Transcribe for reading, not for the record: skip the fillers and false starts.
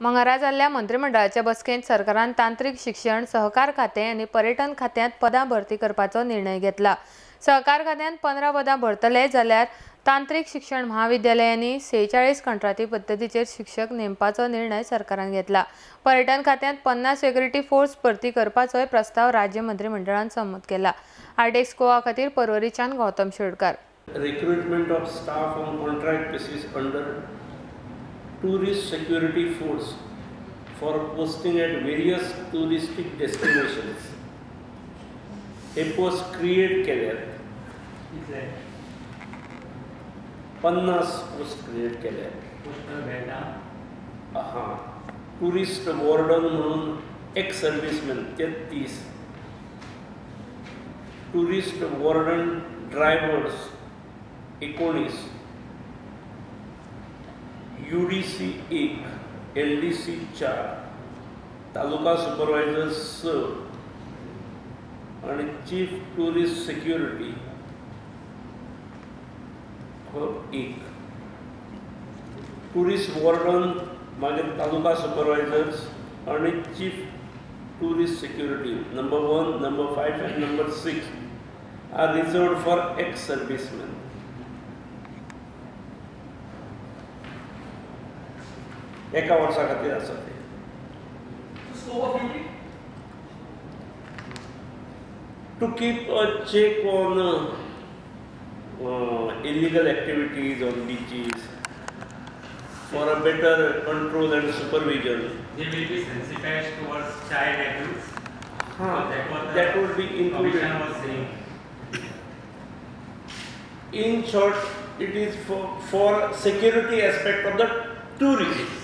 मंगळारा जाल्ल्या मंत्रिमंडळाच्या बसकेंत सरकारान तांत्रिक शिक्षण, सहकार खातें आनी पर्यटन खात्यांत पदां भरती करपाचो निर्णय घेतला. सहकार खात्यांत 15 पदां भरतले जाल्यार तांत्रिक शिक्षण म्हाविद्यालयांनी 46 कंत्राटी पद्दतीचेर शिक्षक नेमपाचो निर्णय सरकारान घेतला. पर्यटन खात्यांत 50 सेक्युरिटी फोर्स भरती करपाचोय प्रस्ताव राज्य मंत्रिमंडळान संमत केला. आरटीएक्स गोवा खातीर पर्वरीच्यान Gautam Shirodkar. Recruitment of staff on contract basis under tourist security force for posting at various touristic destinations. Hey post create केल्यात, 50 पोस्ट क्रिएट केल्यात. हां, टुरिस्ट वॉर्डन म्हणून ex serviceman 33, tourist warden drivers 19, UDC 1, LDC 4, taluka supervisor 6 आणि chief tourist security 1. Tourist warden, मागीर taluka supervisors आणि chief tourist security number 1, number 5 and number 6 are reserved for ex serviceman. एका वर्सा खातीर आसा ते. To keep a check on illegal activities on beaches for a better control and supervision. They will be sensitized towards child abuse. That would be included. Was saying. In short, it is for security aspect of the tourist.